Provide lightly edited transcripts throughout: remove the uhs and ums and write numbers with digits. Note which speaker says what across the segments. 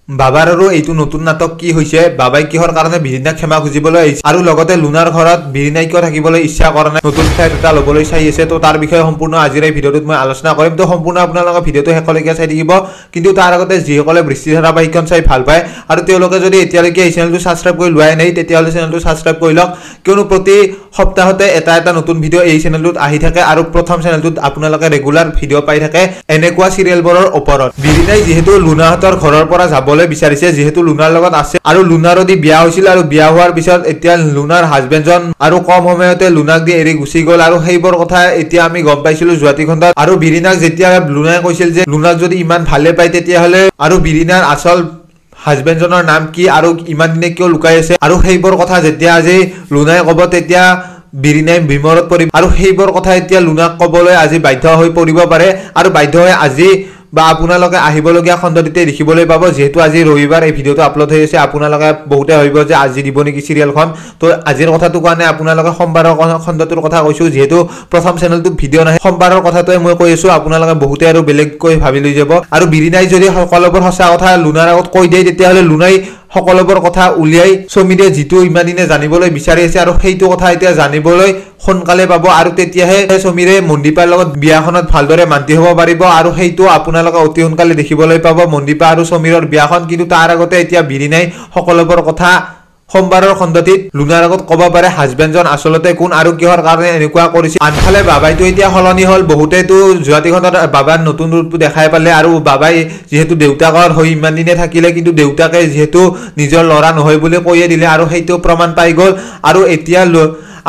Speaker 1: বাবাৰ আৰু এইটো নতুন নাটক কি হৈছে, বাবাই কিহৰ কাৰণে বিৰিণাক ক্ষমা খুজিবলৈ আহিছে আৰু লগতে লুনাৰ ঘৰত বিৰিণাই কিয় থাকিবলৈ ইচ্ছা কৰা নাই, নতুন ফ্লেট এটা ল'বলৈ চাই আছে, তো তাৰ বিষয়ে সম্পূৰ্ণ আজিৰ এই ভিডিঅ'টোত মই আলোচনা কৰিম। তো সম্পূৰ্ণ আপোনালোকে ভিডিঅ'টো শেষলৈকে চাই থাকিব। কিন্তু তাৰ আগতে যিসকলে বৃষ্টি ধাৰাবাহিকখন চাই ভাল পায় আৰু তেওঁলোকে যদি এতিয়ালৈকে এই চেনেলটো ছাবস্ক্ৰাইব কৰি লোৱাই নাই, তেতিয়াহ'লে চেনেলটো ছাবস্ক্ৰাইব কৰি লওক, কিয়নো প্ৰতি সপ্তাহতে এটা এটা নতুন ভিডিঅ' এই চেনেলটোত আহি থাকে আৰু প্ৰথম চেনেলটোত আপোনালোকে ৰেগুলাৰ ভিডিঅ' পাই থাকে এনেকুৱা চিৰিয়েলবোৰৰ ওপৰত। বিৰিণাই যিহেতু লুনাহঁতৰ ঘৰৰ পৰা যাবলৈ বিচাৰিছে, যিহেতু লুনাৰ লগত আছে আৰু লুনাৰো দি বিয়া হৈছিল আৰু বিয়া হোৱাৰ পিছত এতিয়া লুনাৰ হাজবেণ্ডজন আৰু কম সময়তে লুনাক দি এৰি গুচি গ'ল আৰু সেইবোৰ কথা এতিয়া আমি গম পাইছিলো যোৱাটি খণ্ডত। আৰু বিৰিণাক যেতিয়া লুনাই কৈছিল যে লুনাক যদি ইমান ভালে পায় তেতিয়াহ'লে আৰু বিৰিণাৰ আচল হাজবেণ্ডজনৰ নাম কি আৰু ইমান দিনে কিয় লুকাই আছে আৰু সেইবোৰ কথা যেতিয়া আজি লুনাই ক'ব তেতিয়া বিৰিণাই বিমৰত পৰিব আৰু সেইবোৰ কথা এতিয়া লুনাক ক'বলৈ আজি বাধ্য হৈ পৰিব পাৰে আৰু বাধ্য হৈ আজি বা আপোনালোকে আহিবলগীয়া খণ্ডটিতে দেখিবলৈ পাব। যিহেতু আজি ৰবিবাৰ এই ভিডিঅ'টো আপলোড হৈ আছে, আপোনালোকে বহুতে ভাবিব যে আজি দিব নেকি চিৰিয়েলখন, তো আজিৰ কথাটো কোৱা নাই, আপোনালোকে সোমবাৰৰ খণ্ডটোৰ কথা কৈছোঁ। যিহেতু প্ৰথম চেনেলটোত ভিডিঅ' নাহে, সোমবাৰৰ কথাটোৱে মই কৈ আছোঁ, আপোনালোকে বহুতে আৰু বেলেগকৈ ভাবি লৈ যাব। আৰু বিৰিণাই যদি সকলোবোৰ সঁচা কথা লুনাৰ আগত কৈ দিয়ে, তেতিয়াহ'লে লুনাই সকলোবোৰ কথা উলিয়াই সমীৰে যিটো ইমান দিনে জানিবলৈ বিচাৰি আছে আৰু সেইটো কথা এতিয়া জানিবলৈ সোনকালে পাব আৰু তেতিয়াহে সমীৰে মন্দিপাৰ লগত বিয়াখনত ভালদৰে মান্তি হ'ব পাৰিব আৰু সেইটো আপোনালোকে অতি সোনকালে দেখিবলৈ পাব মন্দিপা আৰু সমীৰৰ বিয়াখন। কিন্তু তাৰ আগতে এতিয়া বিৰিণাই সকলোবোৰ কথা সোমবাৰৰ খণ্ডটিত লুনাৰ আগত ক'ব পাৰে হাজবেণ্ডজন আচলতে কোন আৰু কিহৰ কাৰণে এনেকুৱা কৰিছে। আনফালে বাবাইটো এতিয়া সলনি হ'ল, বহুতেতো যোৱাটি খণ্ডত বাবাৰ নতুন ৰূপটো দেখাই পালে আৰু বাবাই যিহেতু দেউতাকৰ হৈ ইমান দিনে থাকিলে, কিন্তু দেউতাকে যিহেতু নিজৰ ল'ৰা নহয় বুলি কৈয়ে দিলে আৰু সেইটো প্ৰমাণ পাই গ'ল।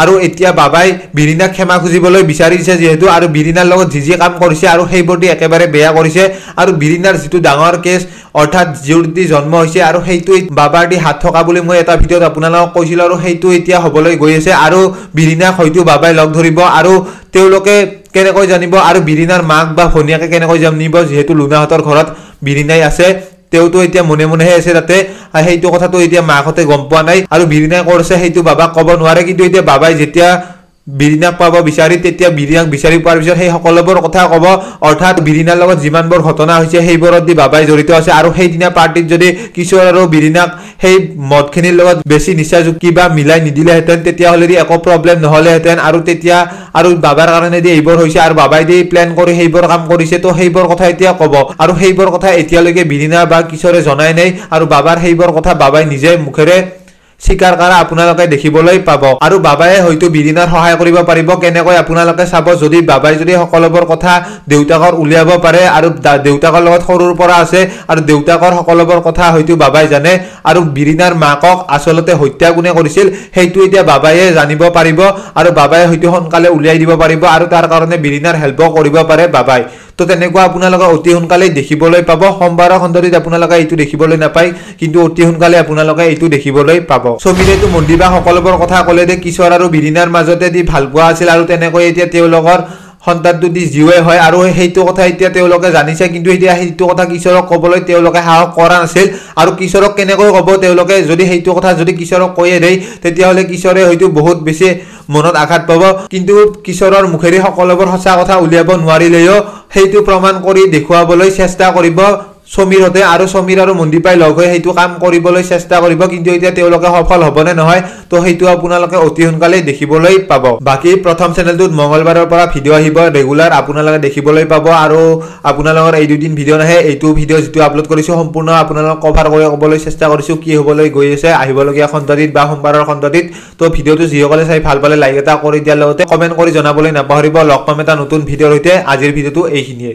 Speaker 1: আৰু এতিয়া বাবাই বিৰিণাক ক্ষমা খুজিবলৈ বিচাৰিছে যিহেতু, আৰু বিৰিণাৰ লগত যি যি কাম কৰিছে আৰু সেইবোৰ দি একেবাৰে বেয়া কৰিছে আৰু বিৰিণাৰ যিটো ডাঙৰ কেছ অৰ্থাৎ জিউৰ দি জন্ম হৈছে আৰু সেইটো বাবাৰ দি হাত থকা বুলি মই এটা ভিডিঅ'ত আপোনালোকক কৈছিলোঁ আৰু সেইটো এতিয়া হ'বলৈ গৈ আছে আৰু বিৰিণাক হয়তো বাবাই লগ ধৰিব আৰু তেওঁলোকে কেনেকৈ জানিব আৰু বিৰিণাৰ মাক বা ভনীয়েকে কেনেকৈ জানিব, যিহেতু লুনাহঁতৰ ঘৰত বিৰিণাই আছে, তেওঁতো এতিয়া মনে মনেহে আছে তাতে, সেইটো কথাটো এতিয়া মাকহঁতে গম পোৱা নাই আৰু বিৰিণাই কৰিছে সেইটো বাবাক ক'ব নোৱাৰে। কিন্তু এতিয়া বাবাই যেতিয়া বিৰিণাক পাব বিচাৰি তেতিয়া বিৰিণাক বিচাৰি পোৱাৰ পিছত সেই সকলোবোৰ কথা ক'ব, অৰ্থাৎ বিৰিণাৰ লগত যিমানবোৰ ঘটনা হৈছে সেইবোৰত দি বাবাই জড়িত আছে আৰু সেইদিনা পাৰ্টিত যদি কিশোৰ আৰু বিৰিণাক সেই মদখিনিৰ লগত বেছি নিচাযুক্ত কিবা মিলাই নিদিলেহেঁতেন তেতিয়াহ'লে দি একো প্ৰব্লেম নহ'লেহেঁতেন আৰু তেতিয়া আৰু বাবাৰ কাৰণে দি এইবোৰ হৈছে আৰু বাবাই দি প্লেন কৰি সেইবোৰ কাম কৰিছে, তো সেইবোৰ কথা এতিয়া ক'ব আৰু সেইবোৰ কথা এতিয়ালৈকে বিৰিণা বা কিশোৰে জনাই নাই আৰু বাবাৰ সেইবোৰ কথা বাবাই নিজে মুখেৰে স্বীকাৰ কৰা আপোনালোকে দেখিবলৈ পাব। আৰু বাবাই হয়তো বিৰিণাৰ সহায় কৰিব পাৰিব কেনেকৈ আপোনালোকে চাব, যদি বাবাই যদি সকলোবোৰ কথা দেউতাকৰ উলিয়াব পাৰে আৰু দেউতাকৰ লগত সৰুৰ পৰা আছে আৰু দেউতাকৰ সকলোবোৰ কথা হয়তো বাবাই জানে আৰু বিৰিণাৰ মাকক আচলতে হত্যা কোনে কৰিছিল সেইটো এতিয়া বাবায়ে জানিব পাৰিব আৰু বাবাই হয়তো সোনকালে উলিয়াই দিব পাৰিব আৰু তাৰ কাৰণে বিৰিণাৰ হেল্পো কৰিব পাৰে বাবাই। তো তেনেকুৱা আপোনালোকে অতি সোনকালেই দেখিবলৈ পাব। সোমবাৰৰ খণ্ডটিত আপোনালোকে এইটো দেখিবলৈ নাপায়, কিন্তু অতি সোনকালে আপোনালোকে এইটো দেখিবলৈ পাব। সমীৰেতো মন্দিপা সকলোবোৰ কথা ক'লে যে কিশোৰ আৰু বিৰিণাৰ মাজতে দি ভালপোৱা আছিল আৰু তেনেকৈ এতিয়া তেওঁলোকৰ সন্তানটো দি জীৱে হয় আৰু সেইটো কথা এতিয়া তেওঁলোকে জানিছে, কিন্তু এতিয়া সেইটো কথা কিশোৰক ক'বলৈ তেওঁলোকে সাহস কৰা নাছিল আৰু কিশোৰক কেনেকৈ ক'ব তেওঁলোকে, যদি সেইটো কথা যদি কিশোৰক কৈয়ে দিয়ে তেতিয়াহ'লে কিশোৰে হয়তো বহুত বেছি মনত আঘাত পাব। কিন্তু কিশোৰৰ মুখেৰে সকলোবোৰ সঁচা কথা উলিয়াব নোৱাৰিলেও সেইটো প্ৰমাণ কৰি দেখুৱাবলৈ চেষ্টা কৰিব সমীৰহঁতে আৰু সমীৰ আৰু মন্দিপাই লগ হৈ সেইটো কাম কৰিবলৈ চেষ্টা কৰিব, কিন্তু এতিয়া তেওঁলোকে সফল হ'বনে নহয় তো সেইটো আপোনালোকে অতি সোনকালেই দেখিবলৈ পাব। বাকী প্ৰথম চেনেলটোত মঙলবাৰৰ পৰা ভিডিঅ' আহিব ৰেগুলাৰ, আপোনালোকে দেখিবলৈ পাব আৰু আপোনালোকৰ এই দুদিন ভিডিঅ' নাহে, এইটো ভিডিঅ' যিটো আপলোড কৰিছোঁ সম্পূৰ্ণ আপোনালোকক কভাৰ কৰি ক'বলৈ চেষ্টা কৰিছোঁ কি হ'বলৈ গৈ আছে আহিবলগীয়া খণ্ডটিত বা সোমবাৰৰ খণ্ডটিত। তো ভিডিঅ'টো যিসকলে চাই ভাল পালে লাইক এটা কৰি দিয়াৰ লগতে কমেণ্ট কৰি জনাবলৈ নাপাহৰিব। লগ পাম এটা নতুন ভিডিঅ'ৰ সৈতে, আজিৰ ভিডিঅ'টো এইখিনিয়ে।